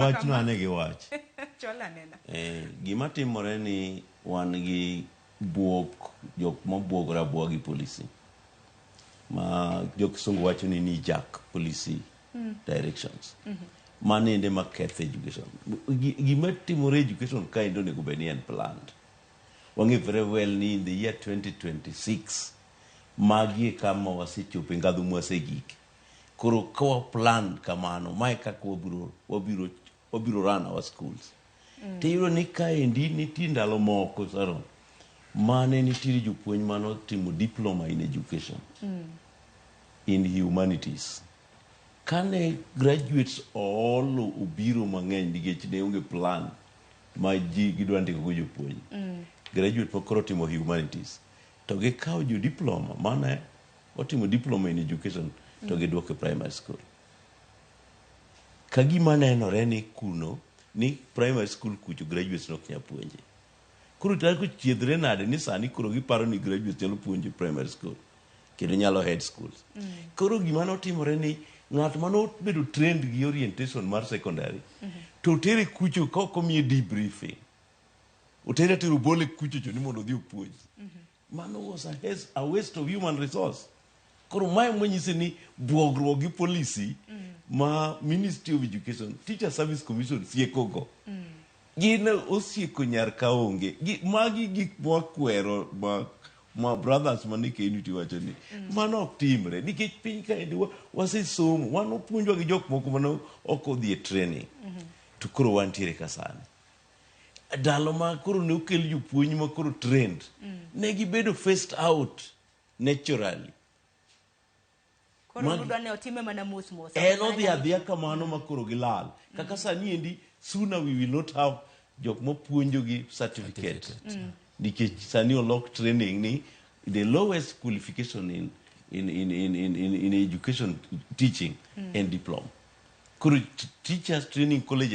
Wachno ane gi wach. Chol anena. Gima timore ni wan gi buok, jok mabuogore abuoga gi policy ma jo kisungu wacho ni knee jerk policy directions. Mano ende maketho education. Gima timore e education kaendi onego bed ni en planned. Wang'e very well ni in the year 2026 magi e kama wasechope, ngadho mwasegike. Koro ka wa plan kamano, mae kaka wabiro run our schools. Tiyudo ni kaendi nitie ndalo moko, Sharon, mane nitiere jopuonj manotimo diploma in education in humanities. Kane graduates oolo obiro mang'eny nikech ne onge plan ma ji gidwa ndiko go jopuonj. Graduate ma koro otimo humanities to gikawo jo diploma mane otimo diploma in education to giduoko e primary school. Ka gima nenore ni kuno ni primary school kucho graduates nok nyal puonje. Koro tayari kochiedhre nade ni sani koro giparo ni graduates nyalo puonjo e primary school kendo nyalo head schools. Koro gima notimore ni ng'at manobedo trained gi orientation mar secondary to otere kucho ka ok omiye debriefing. Otere atera obole kucho cho ni mondo odhi opuonj. Mano was a waste of human resource. Koro mae manyise ni buogruok gi policy ma Ministry of Education, Teacher Service Commission siekogo. Gin osieko nyar kaonge. Magi gik mwakwero ma brothers mane KNUT wacho ni mano ok timre nikech piny kaendi wasesomo, wan opuonjwa gi jok moko mane ok odhi e training to koro wantiere ka sani. Ndalo ma koro ne okel jopuonj ma koro trained, ne gibedo phased out naturally. Koro udwa ne otime mana mos mos. En odhi adhiya kamano ma koro gilal. Kaka sani endi, sooner we will not have jok mapuonjo gi certificate. Nikech sani olok training ni the lowest qualification in education teaching and diploma. Koro teachers training colleges